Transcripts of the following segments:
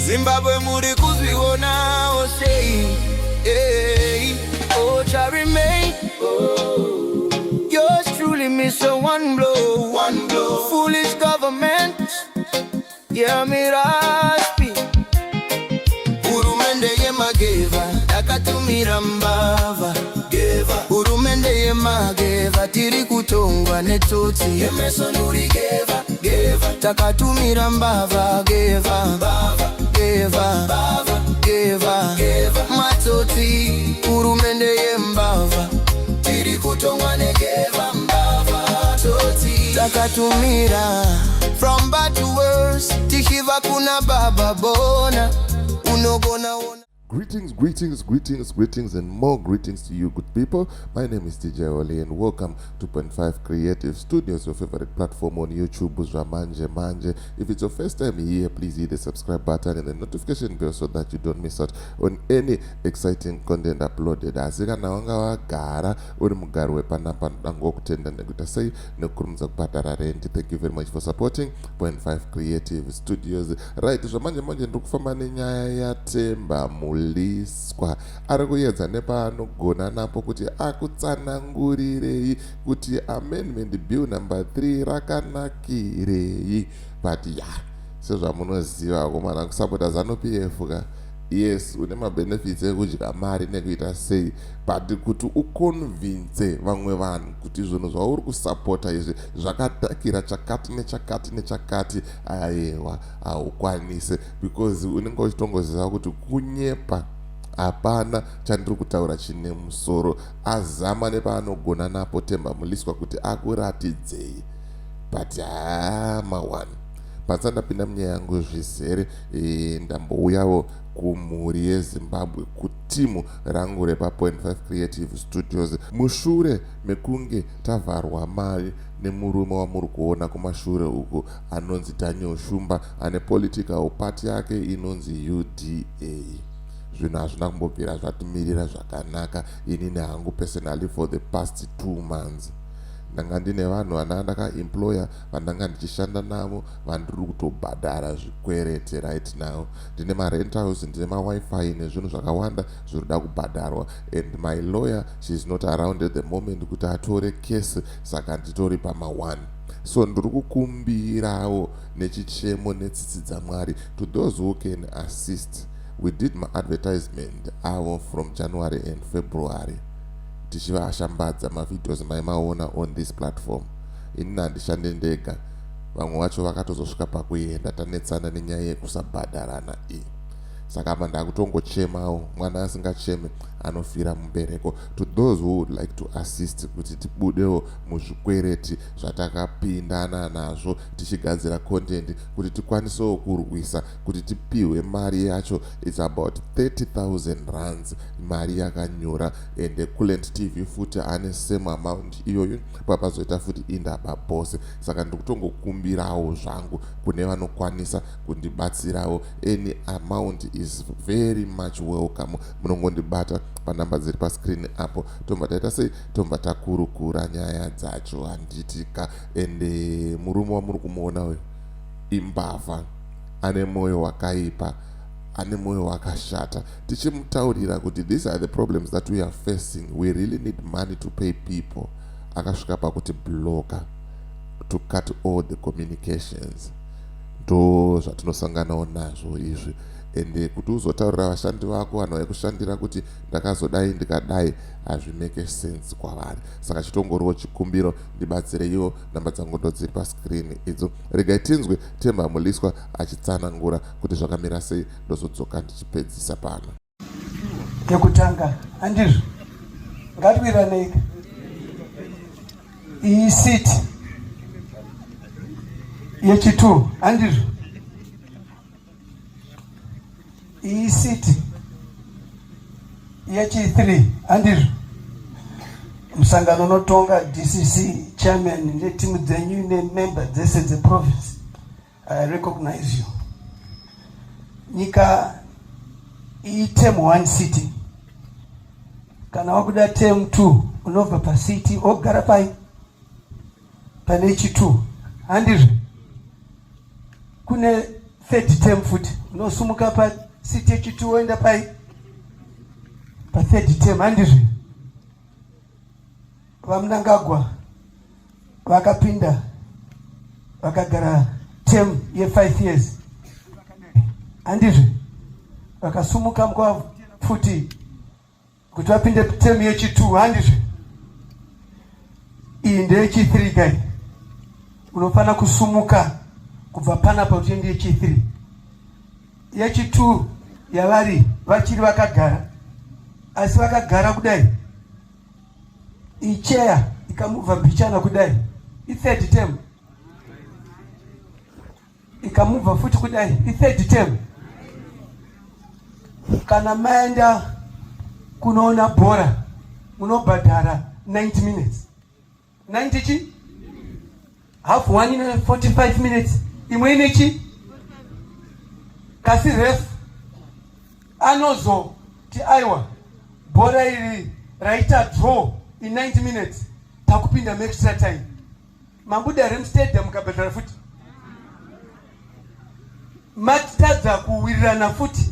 Zimbabwe muri kuzvionawo sei? Hey, oh, remain. Oh. Yours truly, Mr. One Blow. One Blow. Foolish government. Yeah, Miraspi. Hurumende yemageva yakatumira mbavha. Hurumende yemageva, tiri kutongwa netsotsi. Takatumira mbavha geva geva geva matsotsi. Hurumende yembavha, tiri kutongwa negeva mbavha tsotsi takatumira. From bad to worse, tichibva kuna Baba Bona unogona ona. Greetings, greetings, greetings, greetings, and more greetings to you, good people. My name is DJ Oli, and welcome to Point 5 Creative Studios, your favorite platform on YouTube. Manje Manje. If it's your first time here, please hit the subscribe button and the notification bell so that you don't miss out on any exciting content uploaded. Asi kana wanga wagara uri mugari wepanapa, ndangokutenda nekuita sei nekukurumidza kubhadhara rent. Thank you very much for supporting Point 5 Creative Studios. Right, zvamanje manje ndiri kufamba nenyaya yaTemba Mliswa. Ari kuedza nepaanogona napo kuti akutsanangurirei kuti Amendment Bill number 3 rakanakirei. But ya, sezvamunoziva akomana, kusapota ZANU PF ka, yes, une mabenefits ekudya mari nekuita sei, but kuti uconvince vamwe vanhu kuti zvinhu zvauri kusapota izvi zvakatakira chakati nechakati nechakati, aiwa, haukwanise, because unenge uchitongoziva kuti kunyepa, hapana chandiri kutaura chine musoro. Azama nepaanogona napo Temba Mliswa kuti akuratidzei, but haa, ma1 panza ndapinda munyaya yangu zvizere. Ndambouyawo kumhuri yeZimbabwe, kutimu rangu repa.5 Creative Studios, mushure mekunge tavharwa mari nemurume wamuri kuona kumashure uku anonzi Daniel Shumba, ane political party yake inonzi UDA. Zvinhu hazvina kumbobvira zvatimirira zvakanaka. Inini hangu personally, for the past 2 months ndanga ndine vanhu vana ndakaemploya, vandanga ndichishanda navo, vandiri kutobhadhara zvikwerete right now. Ndine marentals, ndine maWiFi nezvinhu zvakawanda zviri kuda kubhadharwa, and my lawyer, she is not around at the moment kuti atore kesi, saka nditori pama1. So ndiri kukumbirawo nechichemo netsitsi dzaMwari to those who can assist. We did maadvertisement avo from January and February, tichivashambadza mavideos maimaona on this platform. Inini handishande ndega, vamwe vacho vakatozosvika pakuenda, tanetsana nenyaya yekusabhadharana iyi. Saka apa ndakutongochemawo, mwana asingacheme anofira mubereko. To those who would like to assist kuti tibudewo muzvikwereti zvatakapindana nazvo tichigadzira content, kuti tikwanisewo kurwisa kuti tipiwe mari yacho, it's about 30,000 rands, mari yakanyura. And Culent TV futi ane same amount iyoyo, papazoita futi Indaba Boss. Saka ndikutongokumbirawo zvangu kune vanokwanisa kundibatsirawo, any amount is very much welcome. Munongondibata panhamba dziri pascreen apo, tobva taita sei, tobva takurukura nyaya dzacho, handitika? Ende murume wamuri kumuona uyu imbavha, ane mwoyo wakaipa, ane mwoyo wakashata. Tichimutaurira kuti these are the problems that we are facing, we really need money to pay people, akasvika pakuti blocka, to cut all the communications. Ndo zvatinosanganawo nazvo izvi. Ende kuti uzotaurira vashandi vako, vanhu vaikushandira, kuti ndakazodai ndikadai, hazvimake sense kwavari. Saka chitongoriwo chikumbiro, ndibatsireiwo. Namba dzangu ndo dziri pascreen idzo. Regai tinzwe Temba Mliswa achitsanangura kuti zvakamira sei, ndozodzoka ndichipedzisa pano. Yekutanga, handizvo? Ngatiwiranei. Iyi seat yechi2, handizvo? Iyi seat yechi3, handizvo? Musangano unotonga, DCC chairman netimu dzenyu nemember dzese dzeprovince, I recognize you. Nyika iyi, term one sitting. Kana wakuda term two, unobva paseat ogara pai pane chi2, handizvo? Kune third term futi, unobva paseat ogara pai. Unosumuka paseat yechi2 woenda pai pathird term, handizve? VaMnangagwa vakapinda, vakagara term ye5 years, handizve? Vakasumuka mukwa futi kuti vapinde term yechi2, handizve? Iyi ndeyechi3 kai. Unofanira kusumuka kubva panapa kuti uende yechi3. Yechi2 yavari vachiri vakagara, asi vakagara kudai, icheya ikamubva mbichana kudai, ithird term. Ikamubva futi kudai, ithird term. Kana maenda kunoona bhora, munobhadhara 90 minutes, 90 chi half one ine 45 minutes, imwe ine chi kasi ref anozoti, "Aiwa, bhora iri raita draw in 90 minutes, takupinda muextra time." Mabuda remustadium, mukabhadhara futi. Matadza kuwirirana futi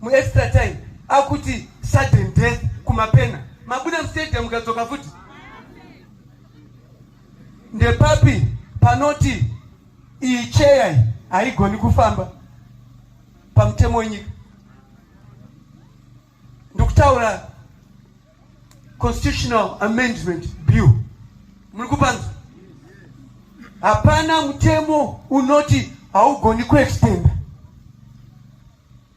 muextra time, akuti sudden death kumapena. Mabuda mustadium, mukadzoka futi. Ndepapi panoti iyi cheya iyi haigoni kufamba pamutemo wenyika? Ndikutaura Constitutional Amendment Bill. Muri kupanzwa? Hapana mutemo unoti haugoni kuextenda.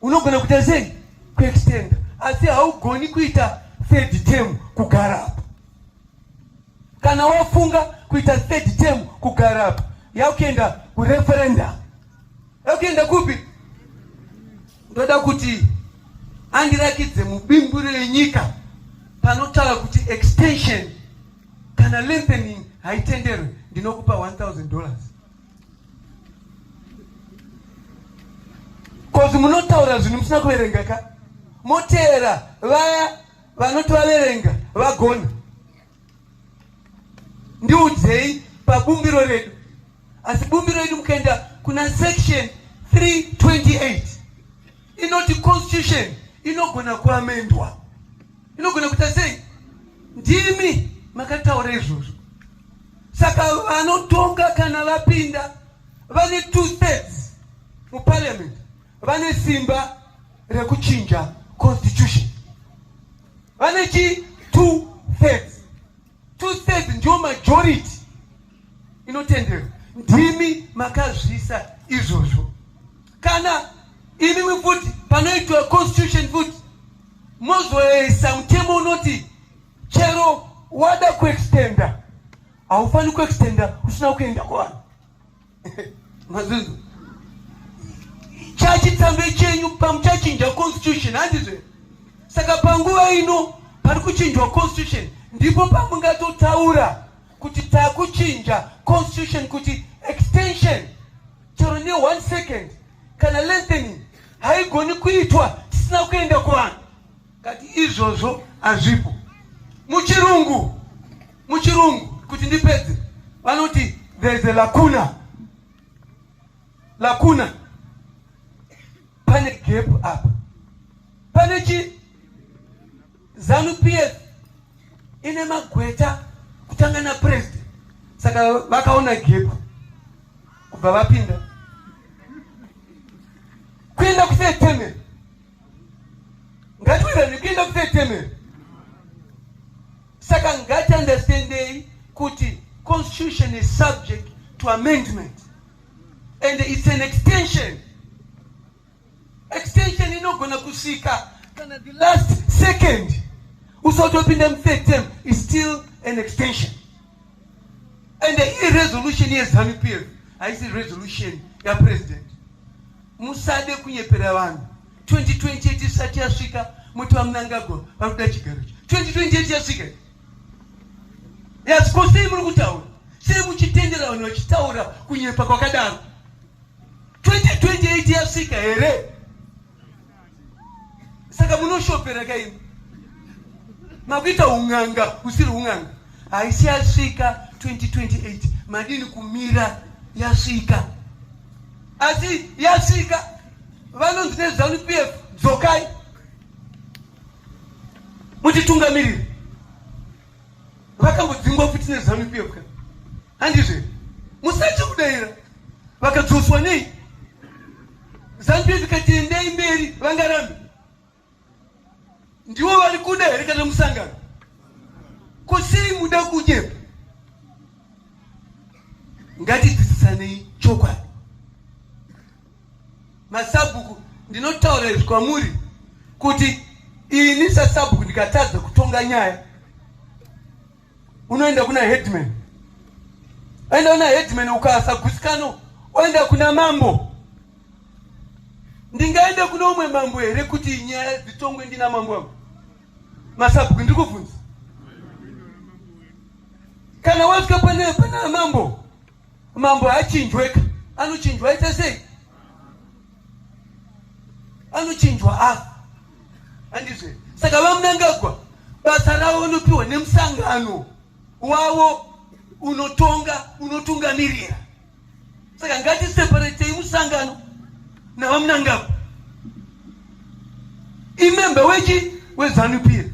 Unogona kuita sei? Kuextenda, asi haugoni kuita third term kugara apa. Kana wafunga kuita third term kugara apa, yakuenda kureferendum. Yakuenda kupi? Ndoda kuti andirakidze mubumbiro yenyika panotaura kuti extension kana lengthening haitenderwe. Ndinokupa $1000, 'cause munotaura zvinhu musina kuverenga ka. Moteera vaya vanoti vaverenga vagona. Ndiudzei pabumbiro redu. Asi bumbiro redu, mukaenda kuna section 328, inoti constitution inogona kuamendwa. Inogona kuita sei? Ndimi makataura izvozvo. Saka vanotonga kana vapinda vane 2/3 muparliament, vane simba rekuchinja constitution. Vane chi 2/3. 2/3 ndiyo majority inotenderwa. Ndimi makazvisa izvozvo. Kana imimi futi panoitwa constitution futi, mozoisa mutemo unoti chero wada kuextenda, haufani kuextenda usina kuenda kuvanhu. Mazvinzwa? Chachitsambe chenyu pamuchachinja constitution, handizve? Saka panguva ino pari kuchinjwa constitution, ndipo pamungatotaura kuti takuchinja constitution kuti extension chero ne1 second kana lengthening haigoni kuitwa tisina kuenda kuvanhu. Kati izvozvo hazvipo. Muchirungu, kuti ndipedze, vanoti there is a lacuna. Lacuna, pane gap apa, pane chi ZANU PF ine magweta kutanga napresident. Saka vakaona gap, kubva vapinda kuenda kuthird term. Ngatiwirane kuenda kuthird term. Saka ngatiunderstandei kuti constitution is subject to amendment and it's an extension. Extension inogona kusvika kana the last second usatopinda muthird term, is still an extension. And iresolution yeZANU PF, haisi resolution yapresident. Musade kunyepera vanhu. 2028 isati yasvika, muti vaMnangagwa vari kuda chigaro. 2028 yasvika? Yes. Ko sei muri kutaura? Sei muchitendera vanhu vachitaura kunyepa kwakadaro? 2028 yasvika here? Saka munoshopera kaimi, makuita un'anga husiri un'anga. Haisi yasvika 2028. Madini kumira yasvika? Asi yasvika. Vanonzi neZanu PF dzokai mutitungamirire. Vakambodzingwa futi neZanu PF ka, handizve? Musachi kudaira vakadzoswa nei? Zanu PF ikati endei mberi, vangarambe? Ndivo vari kuda here kana musangano? Ko sei muda kunyepa? Ngatidzidzisanei chokwadi. Masabhuku, ndinotaura izvi kwamuri kuti ini sasabhuku ndikatadza kutonga nyaya, unoenda kuna headman, oenda kuna headman, ukasagutsikano oenda kuna mambo. Ndingaende kuna umwe mambo here kuti nyaya dzitongwe ndina mambo wangu? Masabhuku, ndiri kubvunza, kana wasvika pane pana mambo, mambo haachinjweka, anochinjwa aita sei? Anochinjwa afa, handizve? Saka VaMnangagwa basa ravo vanopiwa nemusangano wavo unotonga, unotungamirira. Saka ngatiseparatei musangano naVaMnangagwa. Imember wechi weZanu PF.